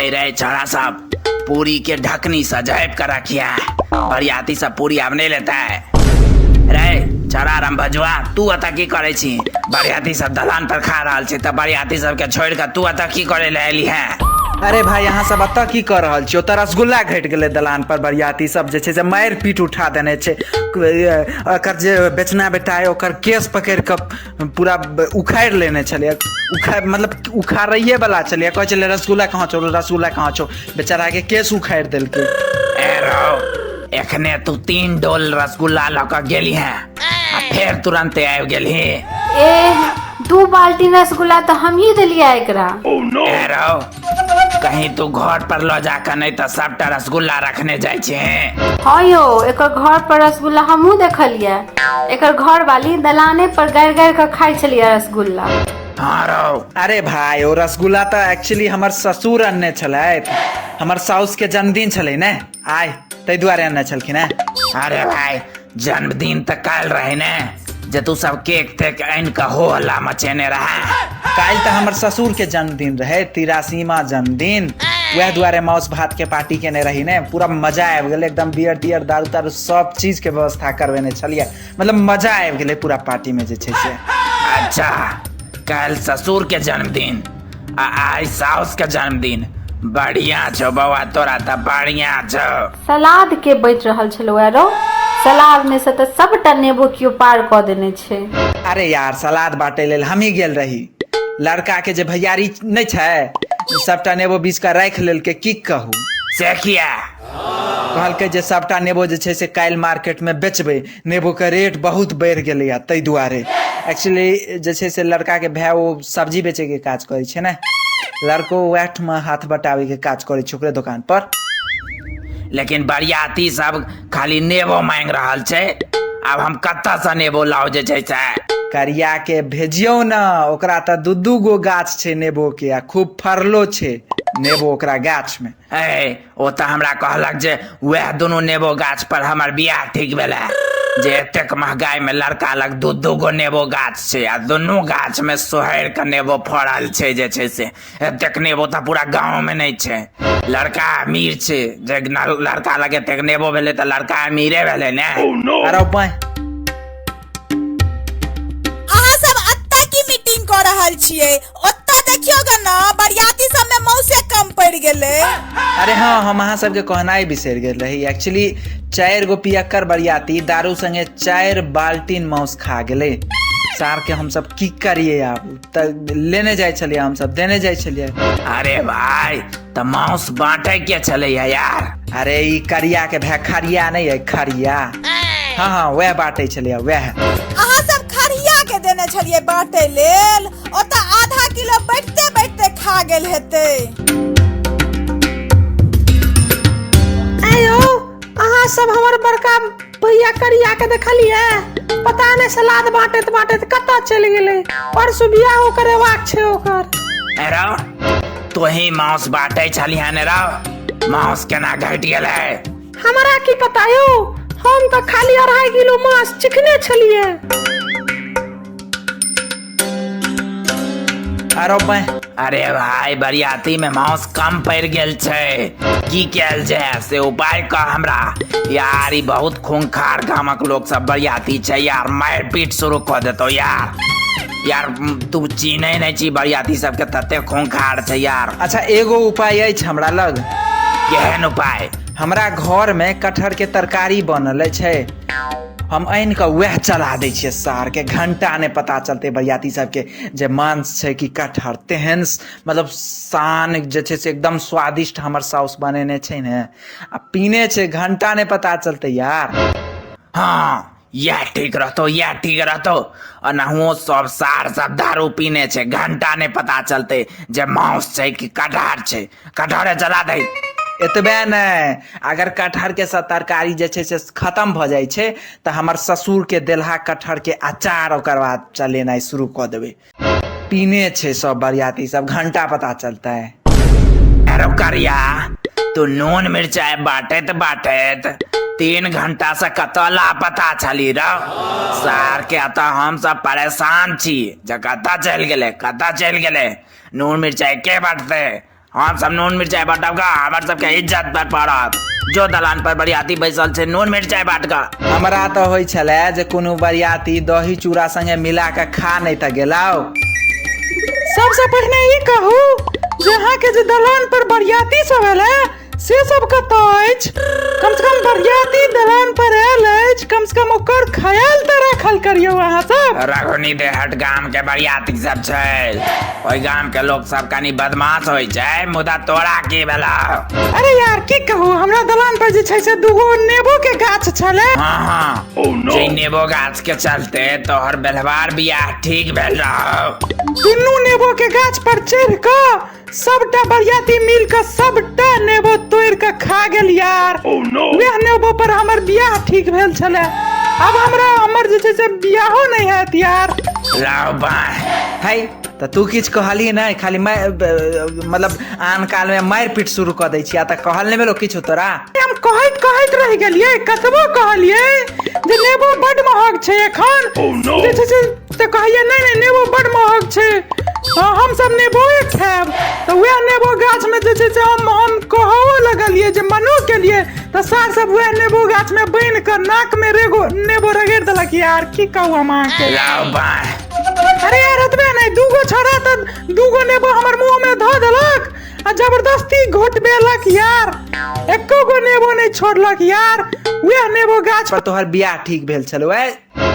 रे रे छोड़ा सब, पूरी के ढकनी से झाँप कर रखिया, बरियाती सब पूरी आब नहीं लेता है। रे छोड़ा राम भजुआ, तू अतः की करे छी? बरियाती सब दलान पर खा रहल छै, तऽ बरियाती सबके छोड़ के तू अतः की करे ले एली है? अरे भाई, अहाँ सब एतऽ की कऽ रहल छी? ओतऽ रसगुल्ला घटि गेलै दलान पर, बरियाती सब जे छै से मारि पीट उठा देने छै। एकर जे बेचना बेटा है ओकर केस पकड़ि कऽ पूरा उखाड़ि लेने छलै, उखाड़ मतलब उखाड़ैये वाला छलै। कहै छलै रसगुल्ला कहाँ छौ, रसगुल्ला कहाँ छौ, बेचारा के केस उखाड़ि देलकै। ए रौ, एखने तू 3 डोल रसगुल्ला लऽ कऽ गेली है आ फेर तुरंते आबि गेलही। ए, 2 बाल्टी रसगुल्ला तऽ हमही देलियै एकरा। ए रौ, कहीं तू घर पर लऽ जाकऽ नहि तऽ सबटा रसगुल्ला रखने जाइ छै। हाँ यौ, एकर घर पर रसगुल्ला हमहूँ देखलियै, एकर घर वाली दलाने पर गारि गारि कऽ खाइ छलियै रसगुल्ला। हाँ रौ। अरे भाई, ओ रसगुल्ला तऽ एक्चुअली हमर ससुर अनने छलथि, हमर साउस के जन्मदिन छलै ने आइ, ताहि दुआरे अनने छलखिन हेँ। अरे भाई, जन्मदिन तऽ काल्हि रहे ने, जे तू सब केक तेक आनि कऽ हो हल्ला मचेने रहे। काल्हि तऽ हमर ससुर के जन्मदिन रहे, 83वां जन्मदिन, वएह दुआरे माउस भात के पार्टी केने रही ने, पूरा मजा आबि गेलै एकदम, बियर तियर दारू तारू सब चीज के व्यवस्था करबेने छलियै, मतलब मजा आबि गेलै पूरा पार्टी में जे छै से। अच्छा, काल्हि ससुर के जन्मदिन आ आइ साउस के जन्मदिन, बढ़िया छौ बौआ तोरा तऽ बढ़िया छौ। सलाद के बचि रहल छलौ रौ, सलाद में से तऽ सबटा नेबो कियो पार कऽ देने छै। अरे यार, सलाद बांटे लेल हमही गेल रही, लड़का के जे भैयारी नहि छै सबटा नेबो बीछ कऽ राखि लेलकै, की कहू। से किया? कहलकै जे सबटा नेबो जे छै से काल्हि मार्केट में बेचबै, नेबो के रेट बहुत बढ़ि गेलैया ताहि दुआरे। एक्चुअली जे छै से लड़का के भाय ओ सब्जी बेचे के काज करै छै ने, लड़को वएह ठमा हाथ बटाबै के काज करै छै ओकरे दोकान पर। लेकिन बरियाती सब खाली नेबो मांगि रहल छै, आब हम कतऽ से नेबो लाउ जे छै से? करिया के भेजियौ ने, ओकरा तऽ 2-2 गो गाछ छै नेबो के आ खूब फड़लो छै नेबो ओकरा गाछ में। ए, ओ तऽ हमरा कहलक जे वएह दुनू नेबो गाछ पर हमर बियाह ठीक भेलै, जे एतेक महगाई में लड़का लग 2-2 गो नेबो गाछ छै आ दुनू गाछ में सोहरि के नेबो फड़ल छै जे छै से, एतेक नेबो तऽ पूरा गाँव में नहि छै। लड़का अमीर छै, जे लड़का लग एतेक नेबो भेलै तऽ लड़का अमीरे भेलै ने। अरे बाय। अहाँ सब एतऽ की मीटिंग कऽ रहल छियै? ओतऽ देखियौ ग न, बरियाती सब में मौसे कम पड़ि गेलै। अरे हाँ, हम अहाँ सबके कहनाइ बिसरि गेल रही। एक्चुअली 4 गो पियक्कर बरियाती दारू संगे 4 बाल्टीन माउस खा गेलै। सार के हम सब की करिए आब, तऽ लेने जाइ छलियै हम सब, देने जाइ छलियै। अरे भाई, तऽ माउस बांटे के छलैया यार। अरे ई करिया के भाय खरिया नहीं है, खरिया। हाँ हाँ, वएह बांटे छलियै वएह। अहाँ सब खरिया के देने छलियै बांटे लेल, ओतऽ आधा किलो बैठते बैठते खा गेल हेतै। आयो, अहाँ सब हमर बड़का भैया करिया के देखलियै? पता नहि सलाद बांटैत बांटैत कतऽ चलि गेलै, परसू बियाहो करेबाक छै ओकर। ए रौ, तोही मांस बांटै छलिहन रौ, मांस केना घटि गेलै? हमरा की पता यौ, हम तऽ खाली 2.5 किलो मांस चिखने छलियै। अरे भाई। अरे भाई, बरियाती में मांस कम पड़ि गेल छै, की कयल जाय से उपाय कह हमरा। यार, ई बहुत खूंखार गामक लोक सब बरियाती छै यार, मारि पीट शुरू कऽ देतौ यार। यार, तू चिन्है नहि छी बरियाती सबके, तते खूंखार छै यार। अच्छा, एगो उपाय अछि हमरा लग। केहन उपाय? हमरा घर में कटहर के तरकारी बनल अछि, हम आनि कऽ वएह चला दै छियै सार के, घंटा नहि पता चलतै बरियाती सबके जे मांस छै कि कटहर। तेहन मतलब शान जे छै से एकदम स्वादिष्ट हमर साउस बनेने छै ने, आ पीने छै, घंटा नहि पता चलतै यार। हाँ, यह ठीक रहतो, यह ठीक रहतो। अनहुओ सब सार सब दारू पीने छै, घंटा नहि पता चलतै जे मांस छै कि कटहर छै, कटहरे चला दे। एतबे नहि, अगर कटहर के साथ तरकारी जे छै से खत्म भऽ जाइ छै तऽ हमर ससुर के देलहा कटहर के अचार ओकर बाद चलेनाइ शुरू कऽ देबै। पीने छै सब बरियाती सब, घंटा पता चलतै। अरे करिया, तू नून मिरचाई बांटैत बांटैत 3 घंटा से कतऽ लापता छली रौ? सार के एतऽ हम सब परेशान छी जे कतऽ चलि गेलै, कतऽ चलि गेलै, नून मिरचाई के बांटतै? हम सब नून मिरचाई बांटब गा, हमर सबके इज्जत पर पड़त। जो दलान पर बरियाती बैसल छै, नून मिरचाई बांट गा। हमरा तऽ होइ छलै जे कोनो बरियाती दही चूड़ा संगे मिला कऽ खा नहि तऽ गेलौ। सबसे पहिने ई कहू जे अहाँके जे दलान पर बरियाती सब एलै से सब कतऽ अछि? कम से कम बरियाती दलान पर आयल अछि, कम से कम ओकर ख्याल तऽ राखल करियौ अहाँ सब। रघुनी देहट गाम के बरियाती सब छै, ओहि गाम के लोक सब कनी बदमाश होइ छै, मुदा तोरा की भेलौ? अरे यार की कहू, हमरा दलान पर जे छै से दूगो नेबो के गाछ छलै। हाँ हाँ, जे नेबो गाछ के चलते तोहर बेलवार बियाह ठीक भेल रहौ। दुनू नेबो के गाछ पर चढ़ि कऽ सबटा बरियाती मिल कऽ सबटा नेबो तोड़ि कऽ खा गेल यार। वएह नेबो पर हमर बियाह ठीक भेल छलै, आब हमरा हमर जे छै से बियाहो नहि हैत यार। लाओ बाह है तऽ तू किछु कहलही नहि, खाली मतलब आन कालमे मारि पीट शुरू कऽ दै छी, आ तऽ कहल नहि भेलो किछु तोरा? हम कहैत कहैत रहि गेलियै, कतबो कहलियै जे नेबो बड महग छै एखन जे छै से, तऽ कहैया नहि नहि नेबो बड महग छै, हम सब नेबोए खायब। तऽ वएह नेबो गाछमे जे छै से हम कहहो लगलियै जे मनो केलियै, तऽ सार सब वएह नेबो गाछमे बान्हि कऽ नाकमे रेगो नेबो रगड़ि देलक यार, की कहू हम अहाँके। लाओ बाह। अरे यार एतबे नहि, दूगो छोड़ा तऽ दूगो नेबो हमर मुँहमे धऽ देलक आ जबरदस्ती घोटबेलक यार, एको गो नेबो नहि छोड़लक यार, वएह नेबो गाछ पर तोहर बियाह ठीक भेल छलौ।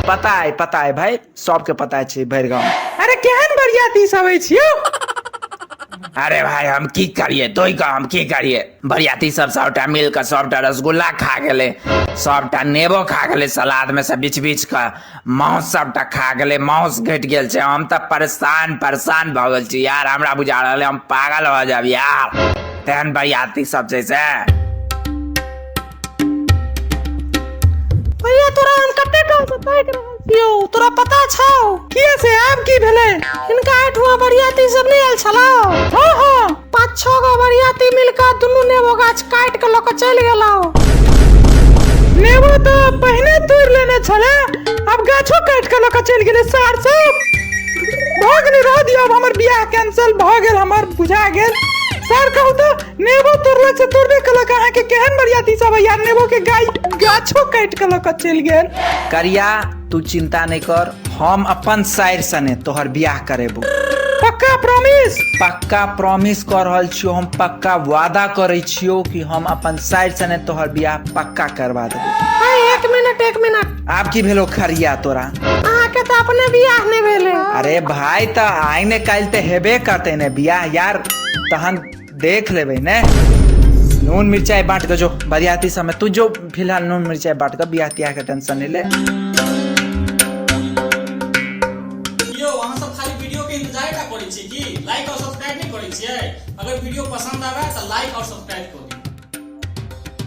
पता है, पता है भाई, सबके पता छै भरि गाँव। अरे केहन बरियाती सब अछि यौ? अरे भाई हम की करिए, तोय कह हम की करिए? बरियाती सब सबटा मिल कऽ सबटा रसगुल्ला खा गेलै, सबटा नेबो खा गेलै, सलाद में से बीच बीच कऽ माउस सबटा खा गेलै, माउस घटि गेल छै। हम तऽ परेशान परेशान भऽ गेल छी यार, हमरा बुझा रहल हम पागल भऽ जायब यार, तेहन बरियाती सब छै से। भैया तोरा हम कते काल से ताकि रहल छियौ, तोरा पता छौ? किया से आब की भेलै? हिनका एहिठुमा बरियाती सब नहि आयल छलौ? हाँ हाँ, 5-6 गो बरियाती मिल कऽ दुनू नेबो गाछ काटि कऽ लऽ कऽ चलि गेलौ। नेबो तऽ पहिने तोड़ि लेने छलै, आब गाछो काटि कऽ लऽ कऽ चलि गेलै सार सब। भऽ गेलै, रह दियौ, आब हमर बियाह कैंसिल भऽ गेल, हमर बुझा गेल। सर कहू तऽ नेबो तोड़लक से तोड़बे केलक, अहाँके केहन बरियाती सब है यार, नेबो के गाय गाछो काटि कऽ लऽ कऽ चलि गेल। करिया तू चिंता नहि कर, हम अपन साइर सने तोहर बियाह करेबो। पक्का प्रॉमिस? पक्का प्रॉमिस कर रहल छियो, हम पक्का वादा करै छियो कि हम अपन साइर सने तोहर बियाह पक्का करवा देबो। एक मिनट एक मिनट, आब की भेलो खरिया तोरा? अहाँके तऽ अपने बियाह नहि भेलै। अरे भाई तऽ आइ ने काल्हि तऽ हेबे करतै ने बियाह यार, तहन देख लेबै ने। नून मिरचाई बांट के जो बरियाती समय तू जो फिलहाल नून मिरचाई बांट के, बियाह तियाह के टेंशन नहीं ले। यौ अहाँ सब खाली वीडियो के इंतजार टा करै छी कि लाइक और सब्सक्राइब नहीं करै छियै? अगर वीडियो पसंद आवे तऽ लाइक और सब्सक्राइब कऽ दियौ।